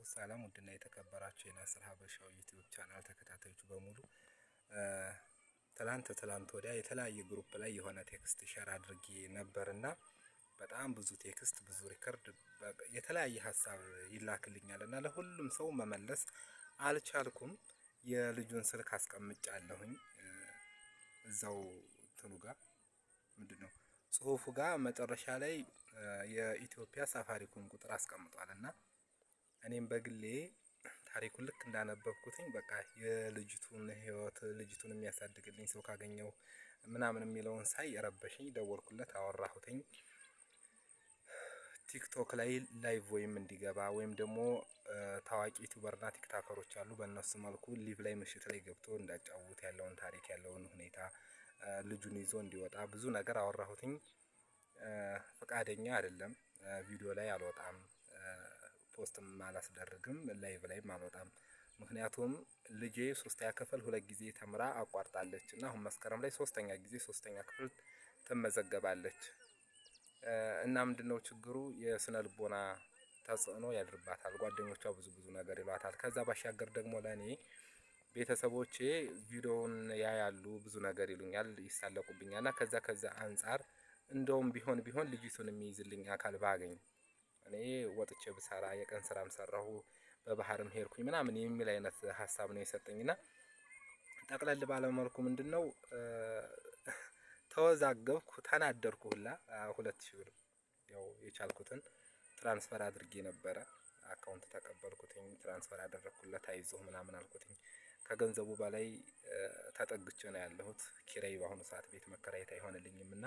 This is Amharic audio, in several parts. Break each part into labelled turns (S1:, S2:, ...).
S1: ሰላም ውድና የተከበራችሁ የናስር ሀበሻው ዩቲዩብ ቻናል ተከታታዮች በሙሉ፣ ትላንት ትላንት ወዲያ የተለያየ group ላይ የሆነ text share አድርጌ ነበርና በጣም ብዙ text፣ ብዙ record፣ የተለያየ ሀሳብ ይላክልኛል እና ለሁሉም ሰው መመለስ አልቻልኩም። የልጁን ስልክ አስቀምጫለሁኝ እዛው እንትኑ ጋር፣ ምንድን ነው፣ ጽሁፉ ጋር መጨረሻ ላይ የኢትዮጵያ ሳፋሪኮም ቁጥር አስቀምጧል። እና እኔም በግሌ ታሪኩን ልክ እንዳነበብኩትኝ በቃ የልጅቱን ህይወት፣ ልጅቱን የሚያሳድግልኝ ሰው ካገኘው ምናምን የሚለውን ሳይ ረበሽኝ። ደወልኩለት፣ አወራሁትኝ። ቲክቶክ ላይ live ወይም እንዲገባ ወይም ደግሞ ታዋቂ YouTuber ና TikToker ኦች አሉ። በእነሱ መልኩ live ላይ ምሽት ላይ ገብቶ እንዳጫውት፣ ያለውን ታሪክ፣ ያለውን ሁኔታ፣ ልጁን ይዞ እንዲወጣ ብዙ ነገር አወራሁትኝ። ፈቃደኛ አይደለም። ቪዲዮ ላይ አልወጣም፣ post ም አላስደርግም፣ live ላይም አልወጣም። ምክንያቱም ልጄ ሶስተኛ ክፍል ሁለት ጊዜ ተምራ አቋርጣለች እና አሁን መስከረም ላይ ሶስተኛ ጊዜ ሶስተኛ ክፍል ትመዘገባለች። እና ምንድነው ችግሩ? የስነ ልቦና ተጽዕኖ ያድርባታል። ጓደኞቿ ብዙ ብዙ ነገር ይሏታል። ከዛ ባሻገር ደግሞ ለእኔ ቤተሰቦቼ ቪዲዮውን ያያሉ፣ ብዙ ነገር ይሉኛል፣ ይሳለቁብኛል። እና ከዛ ከዛ አንጻር እንደውም ቢሆን ቢሆን ልጅቱን የሚይዝልኝ አካል ባገኝ፣ እኔ ወጥቼ ብሰራ፣ የቀን ስራም ሰራሁ፣ በባህርም ሄድኩኝ ምናምን የሚል አይነት ሀሳብ ነው የሰጠኝና ጠቅለል ባለ መልኩ ምንድን ነው፣ ተወዛገብኩ፣ ተናደርኩ ሁላ። 2000 ብር ያው የቻልኩትን transfer አድርጌ ነበረ። Account ተቀበልኩትኝ፣ transfer ያደረግኩለት፣ አይዞህ ምናምን አልኩትኝ። ከገንዘቡ በላይ ተጠግቼ ነው ያለሁት። ኪራይ በአሁኑ ሰዓት ቤት መከራየት አይሆንልኝም እና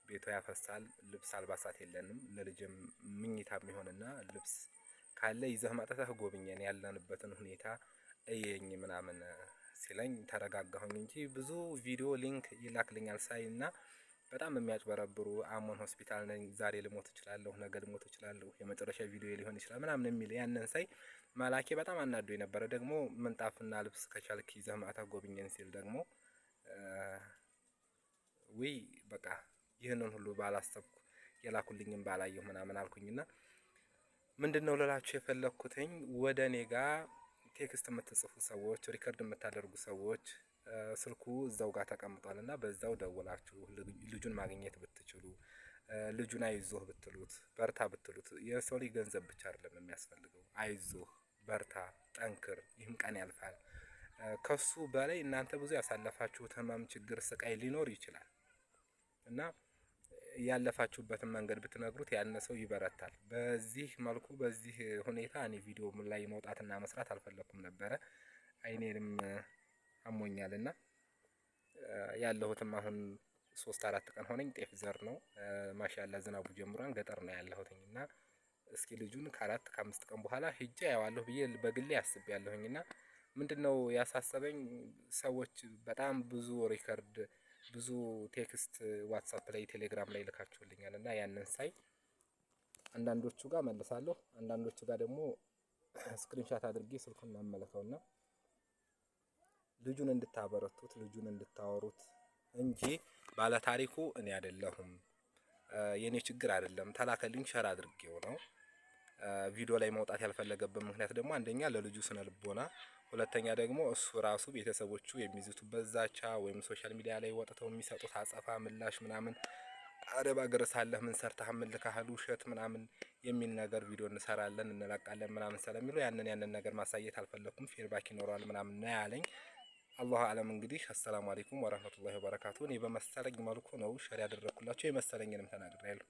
S1: ቤቷ ያፈሳል። ልብስ አልባሳት የለንም። ለልጅም ምኝታ የሚሆንና ልብስ ካለ ይዘህ መጥተህ ጎብኘን፣ ያለንበትን ሁኔታ እየኝ ምናምን ሲለኝ ተረጋጋሁኝ እንጂ ብዙ ቪዲዮ link ይላክልኛል ሳይ እና በጣም የሚያጭበረብሩ፣ አሞን ሆስፒታል ነኝ፣ ዛሬ ልሞት እችላለሁ፣ ነገ ልሞት እችላለሁ፣ የመጨረሻ ቪዲዮ ሊሆን ይችላል ምናምን የሚል፣ ያንን ሳይ መላኬ በጣም አናዶ የነበረ፣ ደግሞ ምንጣፍና ልብስ ከቻልክ ይዘህ መጥተህ ጎብኘን ሲል ደግሞ ውይ በቃ ይህንን ሁሉ ባላሰብኩ፣ የላኩልኝም ባላየሁ ምናምን አልኩኝና ምንድን ነው ልላችሁ የፈለግኩትኝ፣ ወደ እኔ ጋር text የምትጽፉ ሰዎች፣ record የምታደርጉ ሰዎች፣ ስልኩ እዛው ጋር ተቀምጧል እና በዛው ደውላችሁ ልጁን ማግኘት ብትችሉ፣ ልጁን አይዞህ ብትሉት፣ በርታ ብትሉት፣ የሰው ልጅ ገንዘብ ብቻ አይደለም የሚያስፈልገው። አይዞህ፣ በርታ፣ ጠንክር፣ ይህም ቀን ያልፋል። ከሱ በላይ እናንተ ብዙ ያሳለፋችሁት ህመም፣ ችግር፣ ስቃይ ሊኖር ይችላል እና ያለፋችሁበትን መንገድ ብትነግሩት ያነ ሰው ይበረታል። በዚህ መልኩ በዚህ ሁኔታ እኔ ቪዲዮ ላይ መውጣትና መስራት አልፈለኩም ነበረ። አይኔንም አሞኛል እና ያለሁትም አሁን 3-4 ቀን ሆነኝ። ጤፍ ዘር ነው፣ ማሻላ ዝናቡ ጀምሯን፣ ገጠር ነው ያለሁትኝ እና እስኪ ልጁን ከ4 ከ5 ቀን በኋላ ሂጄ አየዋለሁ ብዬ በግሌ አስቤያለሁኝ። እና ምንድን ነው ያሳሰበኝ፣ ሰዎች በጣም ብዙ record፣ ብዙ text ዋትሳፕ ላይ፣ ቴሌግራም ላይ ልካችሁልኛል እና ያንን ሳይ አንዳንዶቹ ጋር መልሳለሁ፣ አንዳንዶቹ ጋር ደግሞ screenshot አድርጌ ስልኩን መመለከውና ልጁን እንድታበረቱት፣ ልጁን እንድታወሩት እንጂ ባለታሪኩ እኔ አይደለሁም። የእኔ ችግር አይደለም። ተላከልኝ፣ share አድርጌው ነው። ቪዲዮ ላይ መውጣት ያልፈለገበት ምክንያት ደግሞ አንደኛ ለልጁ ስነ ልቦና፣ ሁለተኛ ደግሞ እሱ ራሱ ቤተሰቦቹ የሚዝቱበት ዛቻ ወይም social media ላይ ወጥተው የሚሰጡት አጸፋ ምላሽ ምናምን፣ አረብ አገር ሳለህ ምን ሰርተህ፣ ምን ልካህል፣ ውሸት ምናምን የሚል ነገር፣ ቪዲዮ እንሰራለን እንለቃለን ምናምን ስለሚሉ ያንን ያንን ነገር ማሳየት አልፈለኩም። Feedback ይኖረዋል ምናምን ነው ያለኝ። الله أعلم እንግዲህ። السلام عليكم ورحمة الله وبركاته። እኔ በመሰለኝ መልኩ ነው share ያደረግኩላቸው፣ የመሰለኝንም ተናግሬያለሁ።